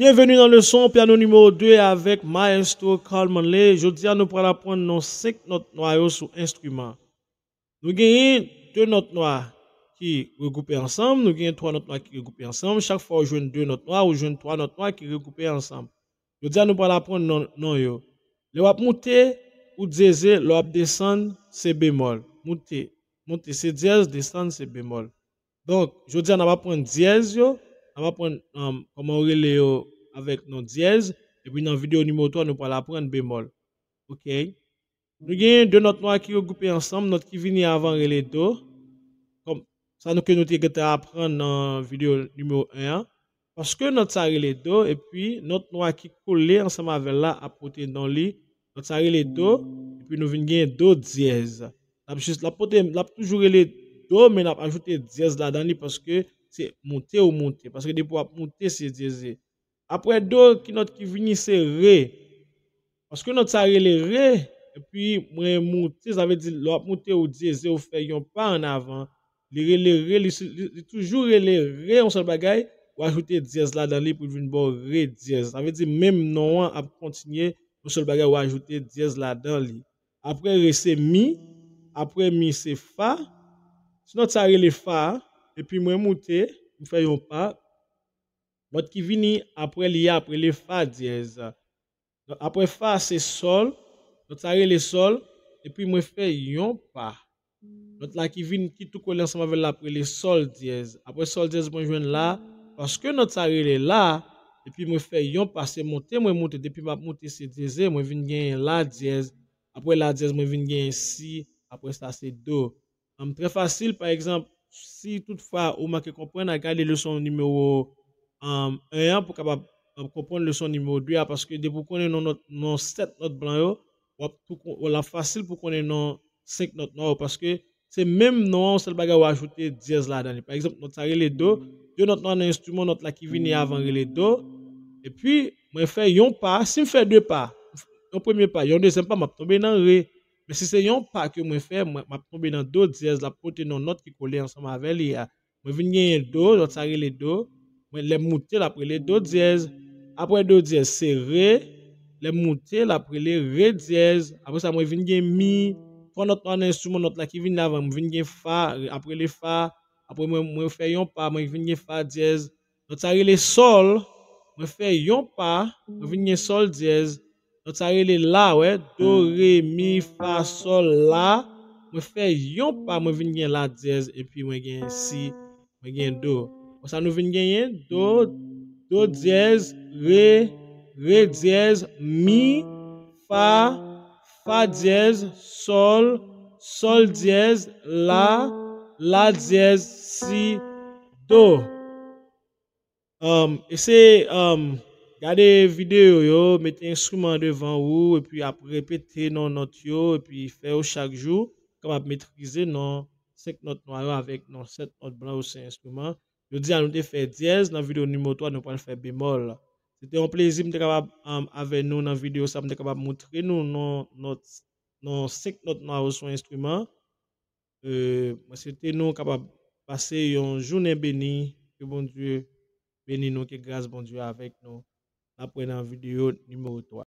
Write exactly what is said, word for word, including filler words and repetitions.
Byenveni nan leson pyano nimewo de avèk Maestro Carl Manley. Jodi a, nou pral aprann non senk nòt nwa yo sou enstriman. Nou genyen de nòt nwa ki regwoupe ansanm, nou genyen twa nòt nwa ki regwoupe ansanm. Chak fwa ou jwenn de nòt nwa, ou jwenn twa nòt nwa ki regwoupe ansanm. Jodi a, nou pral aprann non, non yo. Lè w ap moute, ou dyeze, lè w ap desann, se bemòl. Moute, monte se dyèz, desann se bemòl. Donk, jodi a, n ap aprann dyèz yo, n ap aprann um, kòman yo rele yo avèk non dyèz, epi nan videyo nimewo twa, nou pral aprann bemòl. Ok? Nou genyen de nòt nwa ki regwoupe ansanm, nòt ki vini avan rele do. Kòm sa nou ke nou te gentan aprann nan videyo nimewo en an. Paske nòt sa rele do, epi nòt nwa ki kole ansanm avè l la ap pote non li. Nòt sa rele do, epi nou vin genyen do dyèz. L ap jis, l ap pote, l ap toujou rele do, men n ap ajoute dyèz ladan li paske se moute ou monte. Paske depi w ap moute, se dyeze. Apre do, ki nòt ki vini, se re. Paske nòt sa rele re, epi mwen moute, sa vle di lè w ap moute ou dyeze, ou fè yon pa an avan. Li rele re, li, li, li toujou rele re yon sèl bagay, ou ajoute dyèz ladan li pou l vin ba w re dyèz. Sa vle di menm non an ap kontinye yon sèl bagay, ou ajoute dyèz ladan li. Apre re se mi, apre mi se fa. Si nòt sa rele fa, epi mwen moute, m fè yon pa. Nòt ki vini apre li a ap rele fa dyèz. Apre fa se sòl, nòt sa rele sòl, epi mwen fè yon pa. Nòt la ki vin, ki tou kole ansanm avè l la ap rele sòl dyèz. Apre sòl dyèz mwen jwenn la, paske nòt sa rele la, epi mwen fè yon pa, se monte mwen moute, depi m ap moute se dyeze, mwen vin genyen la dyèz. Apre la dyèz mwen vin genyen si, apre sa se do. Um, trè fasil, pa egzanp, si toutfwa ou manke konprann, al gade leson nimewo um, en an pou kapab um, konprann leson nimewo de a, paske depi w konnen non, nòt, non sèt nòt blan yo, w ap tou kon- w ap fasil pou konnen non senk nòt nwa yo, paske se menm non an, yon sèl bagay ou ajoute dyèz ladan li. Pa egzanp, nòt sa rele do, de nòt nwa nan enstriman, nòt la ki vini avan rele do, epi mwen fè yon pa, si m fè de pa, yon premye pa, yon dezyèm pa, m ap tonbe nan re. Men si se yon pa ke mwen fè, mwen, m ap tonbe nan do dyèz, l ap pote non nòt ki kole ansanm avè li a. Mwen vin genyen do, nòt sa rele do. Mwen, lè m moute, l ap rele do dyèz. Apre do dyèz, se re. Lè m moute, l ap rele re dyèz. Apre sa, mwen vin gen mi. Twa nòt nwa nan enstriman, nòt la ki vin avan, mwen vin gen fa, ap rele fa. Apre mwen, mwen fè yon pa, mwen vin gen fa dyèz. Nòt sa rele sòl, mwen fè yon pa, mwen vin gen sòl dyèz. Nòt sa rele la, wè, do, re, mi, fa, sòl, la. Mwen fè yon pa, mwen vin gen la dyèz, epi mwen gen si, mwen gen do. Konsa nou vin genyen do, do dyèz, re, re dyèz, mi, fa, fa dyèz, sòl, sòl dyèz, la, la dyèz, si, do. Um, eseye um, gade videyo yo, mete enstriman devan ou, epi ap repete non nòt yo, epi fè yo chak jou, kapab metrize non senk nòt nwa yo avèk non sèt nòt blan yo sou enstriman. Jodi a, nou te fè dyèz, nan videyo nimewo twa, nou pral fè bemòl. Se te yon plezi m te kapab um, avè nou nan videyo sa, m te kapab montre nou non, nòt, non senk nòt nwa yo sou enstriman. Euh, mwen swete nou kapab pase yon jounen beni. Ke Bondye beni nou, ke gras Bondye avèk nou. N ap wè nan videyo nimewo twa.